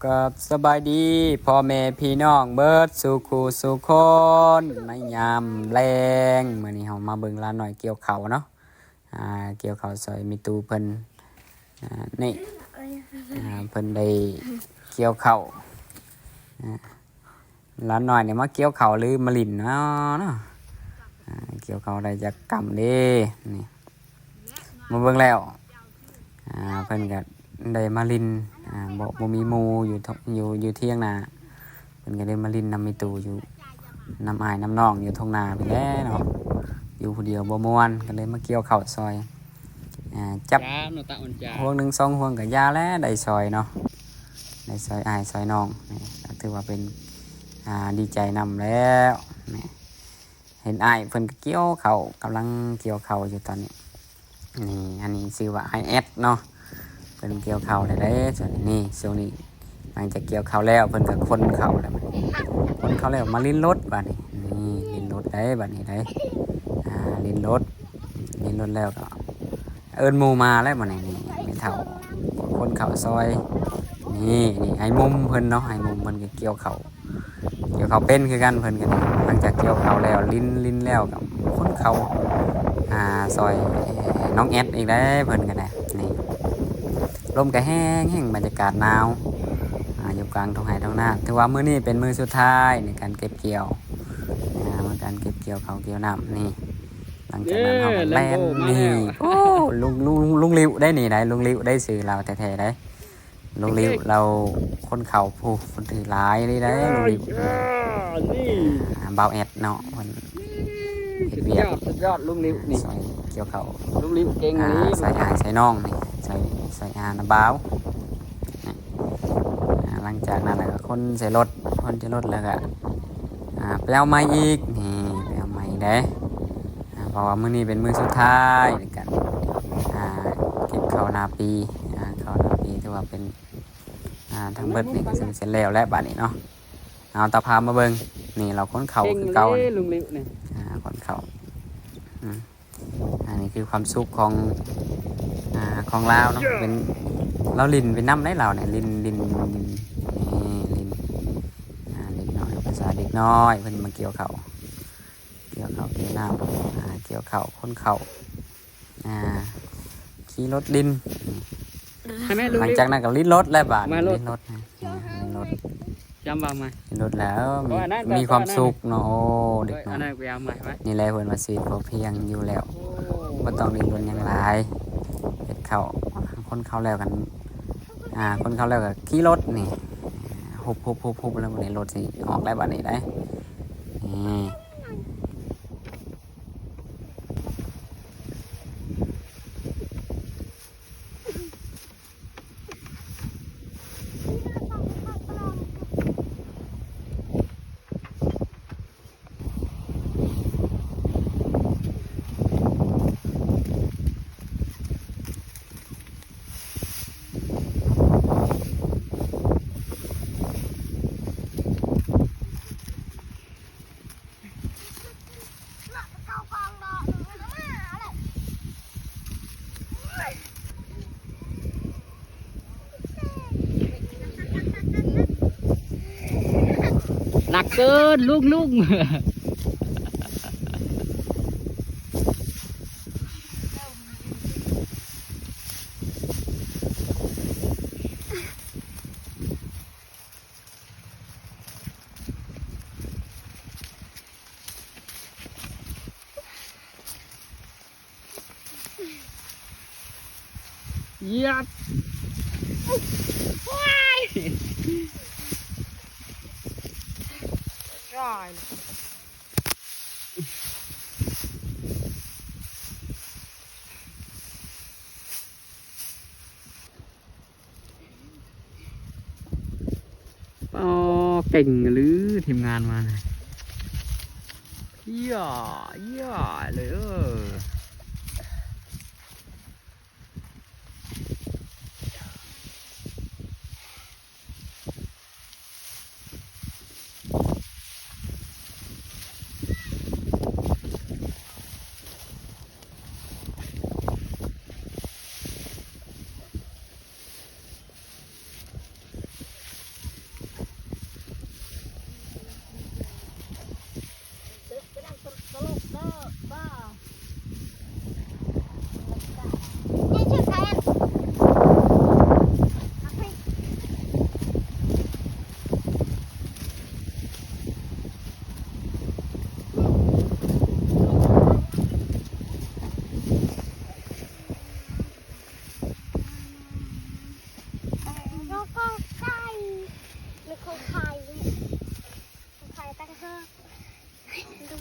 ກັບສະບາຍດີພໍ່ແມ່ພີ່ນ້ອງເບິດສູ່ຄູ່ສູ່ຄົນໃນຍາມແລງ. ມື້ນີ້ເຮົາມາເບິ່ງຫຼານນ້ອຍກ່ຽວເຂົ້າເນາະ. ອ່າ ກ່ຽວເຂົ້າຊ່ອຍແມ່ຕູ້ເພິ່ນ. ອ່າ ນີ້ ອ່າ ເພິ່ນໄດ້ກ່ຽວເຂົ້າ. ອ່າ ຫຼານນ້ອຍນີ້ມາກ່ຽວເຂົ້າຫຼືມາຫຼິ້ນເນາະ ເນາະ. ອ່າ ກ່ຽວເຂົ້າໄດ້ຈັກກຳເດ້ນີ້. ມາເບິ່ງແລ້ວ ອ່າ ເພິ່ນກະໄດ້ມາຫຼິ້ນ. ອ່າ ບໍ່ ບໍ່ມີໝູ່ຢູ່ ຢູ່ ຢູ່ຖຽງນາ ເພິ່ນກະໄດ້ມາຫຼິ້ນນຳແມ່ຕູ້ຢູ່ ນຳອ້າຍນຳນ້ອງຢູ່ທົ່ງນາພີ້ແຫຼະເນາະ. ຢູ່ຜູ້ດຽວບໍ່ມ່ວນ ກະເລີຍມາກ່ຽວເຂົ້າຊ່ອຍ. ອ່າ ຈັບ ຈ້າ ໂນຕະ ອ່ອນຈ້າ ຫ່ວງໜຶ່ງສອງຫ່ວງກະຢ່າແຫຼະ ໄດ້ຊ່ອຍເນາະ ໄດ້ຊ່ອຍອ້າຍຊ່ອຍນ້ອງ. ນີ້ກະຖືວ່າເປັນ ອ່າ ດີໃຈນຳແລ້ວນີ້. ເຫັນອ້າຍເພິ່ນກະກ່ຽວເຂົ້າ ກຳລັງກ່ຽວເຂົ້າຢູ່ຕອນນີ້. ນີ້ ອັນນີ້ຊື່ວ່າອ້າຍແອັດເນາະ ເພິ່ນກ່ຽວເຂົ້າແລ້ວເດ້. ຊ່ວງນີ້ ຊ່ວງນີ້ຫຼັງຈາກກ່ຽວເຂົ້າແລ້ວ ເພິ່ນກະຂົນເຂົ້າແລ້ວ ຂົນເຂົ້າແລ້ວມາຫຼິ້ນລົດບາດນີ້. ນີ້ຫຼິ້ນລົດໄດ໋ບາດນີ້ໄດ໋. ອ່າ ຫຼິ້ນລົດ ຫຼິ້ນລົດແລ້ວກະເອີ້ນໝູ່ມາແລ້ວບາດນີ້. ນີ້ແມ່ເຖົ້າຂົນເຂົ້າຊ່ອຍ. ນີ້ ນີ້ອ້າຍມຸມເພິ່ນເນາະ ອ້າຍມຸມເພິ່ນກະກ່ຽວເຂົ້າ ກ່ຽວເຂົ້າເປັນຄືກັນເພິ່ນກະໄດ້. ຫຼັງຈາກກ່ຽວເຂົ້າແລ້ວ ຫຼິ້ນ ຫຼິ້ນແລ້ວກະຂົນເຂົ້າ ອ່າ ຊ່ອຍນ້ອງແອັດອີກແລ້ວເພິ່ນກະໄດ້. ນີ້ ລົມກະແຮງໆ ບັນຍາກາດໜາວ ອ່າ ຢູ່ກາງທົ່ງໄຮ່ທົ່ງນາ. ຖືວ່າມື້ນີ້ເປັນມື້ສຸດທ້າຍໃນການເກັບກ່ຽວ ອ່າ ໃນການເກັບກ່ຽວເຂົ້າກ່ຽວນ້ຳນີ້. ຫຼັງຈາກນັ້ນເຮົາກະແລ່ນ ນີ້ ໂອ້ ລຸງ ລຸງ ລຸງລິ້ວໄດ໋ນີ້ໄດ໋ ລຸງລິ້ວໄດ໋ ຊື່ລາວແທ້ໆໄດ໋. ລຸງລິ້ວລາວຂົນເຂົ້າ ຜູ້ຄົນຖືຫຼາຍເລີຍໄດ໋ ລຸງລິ້ວ. ອ່າ ບ່າວແອັດເນາະ ເພິ່ນເຮັດວຽກ ສຸດຍອດ ສຸດຍອດ ລຸງລິ້ວນີ້ ຊ່ອຍກ່ຽວເຂົ້າ ລຸງລິ້ວເກັ່ງອີ່ຫຼີ ຊ່ອຍອ້າຍຊ່ອຍນ້ອງນີ້ ຊ່ອຍ ຊ່ອຍອ້ານຳບ່າວ. ອ່າ ຫຼັງຈາກນັ້ນແລ້ວກະຂົນໃສ່ລົດ ຂົນໃສ່ລົດແລ້ວກະ ອ່າ ໄປເອົາໃໝ່ອີກ ນີ້ ໄປເອົາໃໝ່ເດ້. ອ່າ ເພາະວ່າມື້ນີ້ເປັນມື້ສຸດທ້າຍໃນການ ອ່າ ເກັບເຂົ້ານາປີ ອ່າ ເຂົ້ານາປີ ຖືວ່າເປັນ ອ່າ ທັງເບິດນີ້ກະຊິເສັດແລ້ວແຫຼະບາດນີ້ເນາະ. ເອົາ ຕາພາມາເບິ່ງ ນີ້ລາວຂົນເຂົ້າຄືເກົ່າ ເກັ່ງອີ່ຫຼີ ລຸງລິ້ວນີ້ ອ່າ ຂົນເຂົ້າ. ອືມ ອັນນີ້ຄືຄວາມສຸກຂອງ ອ່າ ຂອງລາວເນາະ ເປັນ ລາວຫຼິ້ນໄປນຳໄດ໋ ລາວນີ້ຫຼິ້ນ ຫຼິ້ນ ຫຼິ້ນ ນີ້ຫຼິ້ນ ອ່າ ເດັກນ້ອຍ ພາສາເດັກນ້ອຍ ເພິ່ນມາກ່ຽວເຂົ້າ ກ່ຽວເຂົ້າກ່ຽວນ້ຳ ອ່າ ກ່ຽວເຂົ້າ ຂົນເຂົ້າ ອ່າ ຂີ່ລົດດິນ. ໃຫ້ແມ່ ລຸງລິ້ວ ຫຼັງຈາກນັ້ນກະຫຼິ້ນລົດແລ້ວບາດນີ້ ຫຼິ້ນລົດ ຫຼິ້ນລົດ ຈຳວ່າມາ ຫຼິ້ນລົດແລ້ວມີ ມີຄວາມສຸກເນາະ. ໂອ້ ເດັກນ້ອຍ ນີ້ແຫຼະເພິ່ນວ່າຊີວິດພໍພຽງຢູ່ແລ້ວ ບໍ່ຕ້ອງດີ້ນລົນຫຍັງຫຼາຍ ເຮັດເຂົ້າ ຂົນເຂົ້າແລ້ວກັນ ອ່າ ຂົນເຂົ້າແລ້ວກະຂີ່ລົດນີ້ ຮຸບໆໆໆ ແລ້ວບາດນີ້ລົດຊິອອກແລ້ວບາດນີ້ໄດ໋ ນີ້. ໜັກເກີນ ລຸງ ລຸງ. ຢາດ ວ້າຍ ອໍ ເກັ່ງອີ່ຫຼີທີມງານມານະ ຢ້າ ຢ້າເລີຍເອີ. ເ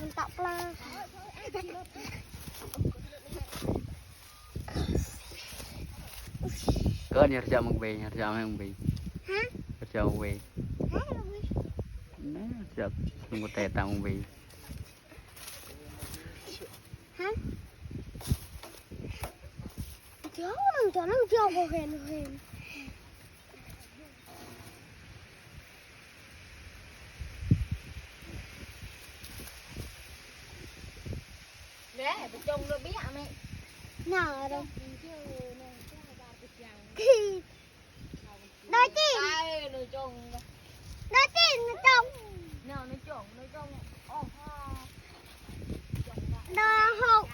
ມັນຕະປາ ເກີນ ຢາກຈະມັກເບ ຢາກຈະມັກເບ ຮະ ຢາກຈະມັກເບ ຮະ ນະ ຢາກມັກແຕ່ຕາມເບ ຮະ ຈອງ ຈອງ ຈອງ ບໍ່ເຫັນ ເຫັນ. ແລະ ໄປຈົ່ງລະບຽງແມ່ ໜ້າເດ້ ໂດຍຈິງ ໂດຍຈິງ ໂດຍຈິງ ໂດຍຈິງ ໂດຍຫົກ.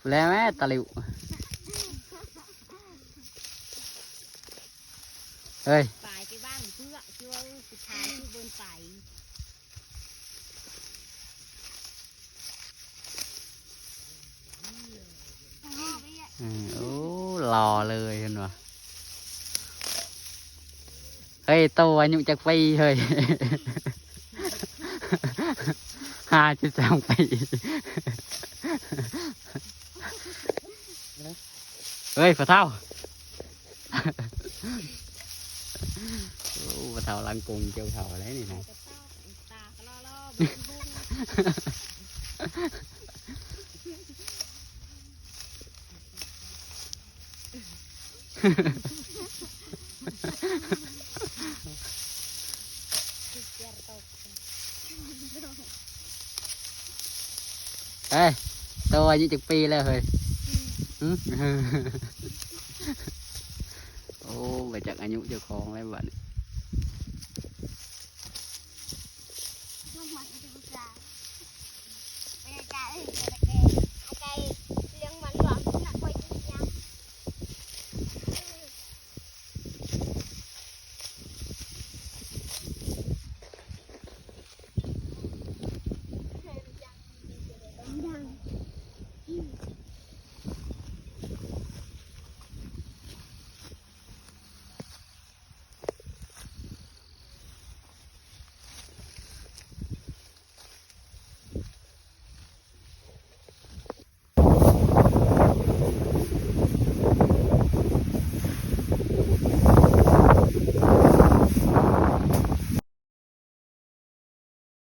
ແລ້ວແມ່ຕາລິວ ເຮີ້ຍ ປາຍໄປບ້ານເພື່ອ ເຊື່ອ ສຸດທ້າຍຄືເບິ່ງໄປ. ອືມ ໂອ້ ຫຼໍ່ເລີຍເຫັນບໍ່? ເຮີ້ຍ ໂຕອາຍຸຈັກປີເຮີ້ຍ? ຫ້າສິບສາມປີ. ເຮີ້ຍ ພໍ່ເຖົ້າ. ໂອ້ ພໍ່ເຖົ້າຫຼັງກົງກ່ຽວເຂົ້າແລ້ວນີ້ນະ. ເອີຍ ໂຕອາຍຸຈັກປີແລ້ວເຮີ້ຍ? ຫຶ? ໂອ້ ໄປຈັກອາຍຸເຈົ້າຂອງແລ້ວບັດນີ້.